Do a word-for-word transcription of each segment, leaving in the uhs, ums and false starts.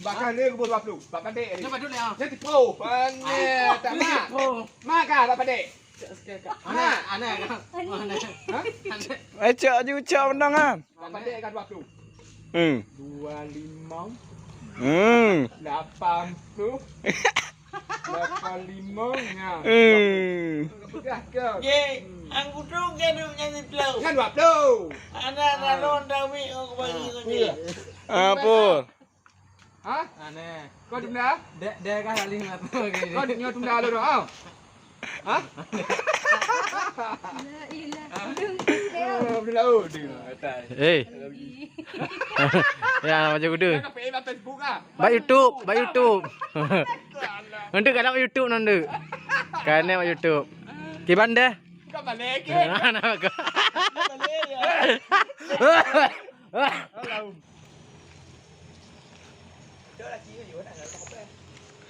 Bak kah lé kubu dua puluh. Bak padek. Nyoe padum lé, ah. Nyoe tipu. Pane tak mak. Mak kah bak padek. Aneh, aneh, aneh. Ha? Aneh. Ecok aju cok menang ah. Bak padek kah dua puluh. Hmm. Dua lima. Hmm. Lapan puluh. Lapan lima nya. Hmm. Pedah ke? Ye, angkutu ke duk nyan dua puluh. Nyan dua puluh. Anak dalam dawik aku bagi kau ni. Apa? Ha? Aneh. Kau tunda? Dek, dek kan alih mata ke ni. Kau nyoe tunda lu dah. Ha? La ilaha illallah. Oh, tunda lu dia. Atas. Eh. Ya, macam kudu. Kau Facebook ah. Bak YouTube, bak YouTube. Nanti kadang YouTube nanti. Kan bak YouTube. Kiban deh. Kau balik ke? Nah, nah, kau. Balik ya.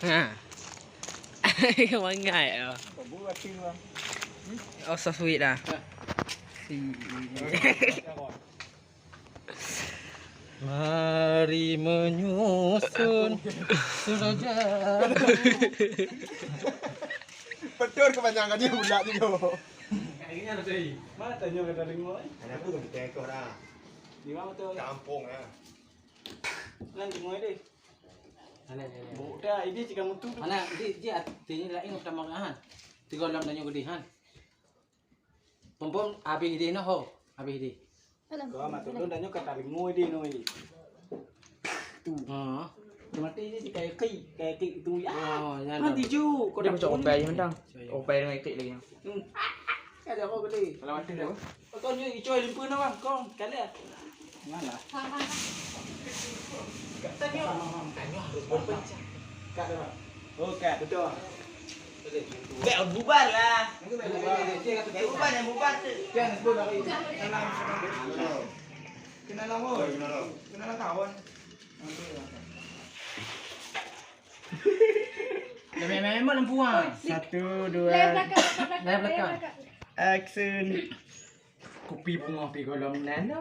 Ha. Mangat ya. Oh, so sweet dah. Mari menyusun saja. Betul kepanjangan dia bulat juga. Kayaknya ada tadi. Mana tanya kata dengar? Ada apa kita ekor dah? Di mana tu? Kampung lah. Nan dengar deh. Mana, mana? Budak ini jika mutu tu. Mana? Di, di, artinya lain utama kan. Tiga dalam tanya gede kan. Pompom habis deh noh ho. Habis deh. Kau mak tu dah nyoe kata dengar deh noi. Tu. Ha. Mati je si kaki, kaki tu ya. Oh, ya. Mati ju. Kau dah cok opai je mentang. Opai dengan itik lagi. Hmm. Ada kau gede. Kalau mati dah. Kau nyoe icoi limpeue na bang, kong kali ah. Mana? Tanya. Tanya harus berpencah. Kat dah. Oh, kat. Betul. Bek bubar lah. Bek bubar, yang bubar tu. Jangan sebut lagi. Kenal lama. Kenal lama. Kenal kawan. Memang lampu ah. Satu, dua. Live belakang, live belakang. Action. Kupi bunga pi golom nana.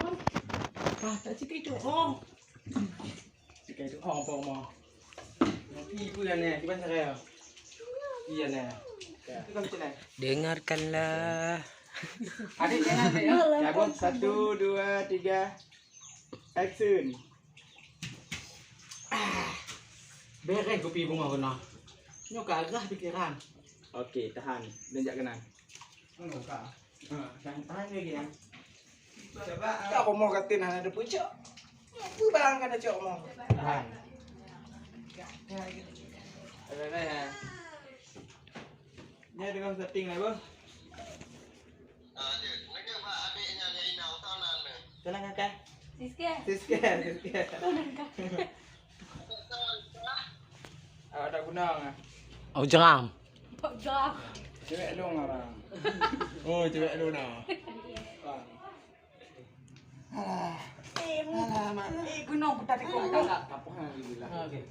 Ah, tak sikit tu. Oh. Sikit tu. Oh, apa rumah? Kupi pun aneh. Kiban saya. Iya nah. Itu kan macam mana? Dengarkanlah. Adik jangan adik ya. Jago satu, dua, tiga. Action. Bereh kupi bunga kena. Nyoe ka agah pikiran. Okey, tahan. Dan jak kena. Enggak. Ha, tahan lagi ya. Coba. Tak komoh katin hana ada pucuk. Apa barang kada cok moh? Tahan. Ada dah ya. Ni dengan setting lah bos. Tolong kakak. Siskah. Siskah, siskah. Tolong kakak. Awak tak guna ngah. Oh, jeram. Oh, jeram. Cewek lu orang. Oh, cewek lu nah. Alah. Eh, mu. Alah, mak. Eh, gunung putar tikung. Alah, tak apa lagi lah. Okey.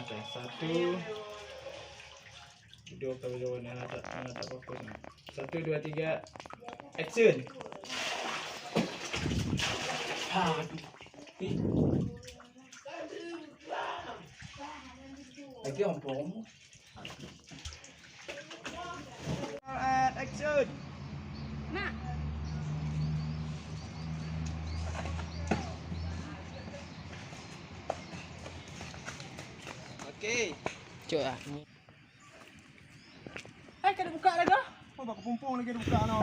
Okey, satu. Dua kali dua ni, anak tak, anak tak fokus ni. Satu, dua, tiga. Action. Aduh. Eh. Lagi ompong. Action. Mak. Okey. Cok ah. Hai, kada buka dah kah? Oh, bak kepumpung lagi ada buka noh.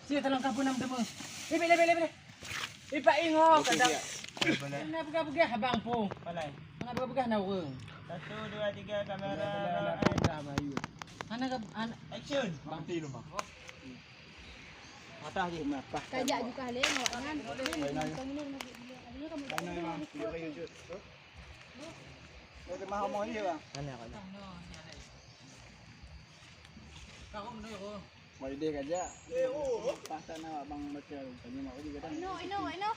Siap tolong kapun nam teman. Lebih, lebih, lebih. Ipak ingo kadang. Mana pegang-pegang abang pun. Mana? Mana pegang-pegang na urang. Satu, dua, tiga, kamera. Mana ke action. Mati lu bang. Mata je mata. Kajak juga leh awak kan. Ini nonton ini lagi. Ini kamu. Mana, mana? Dia kena homo dia bang. Mana, mana? Mau ide kaja. Eh, oh. Pasal nak abang baca tanya mak ide kadang. Ino, ino, ino.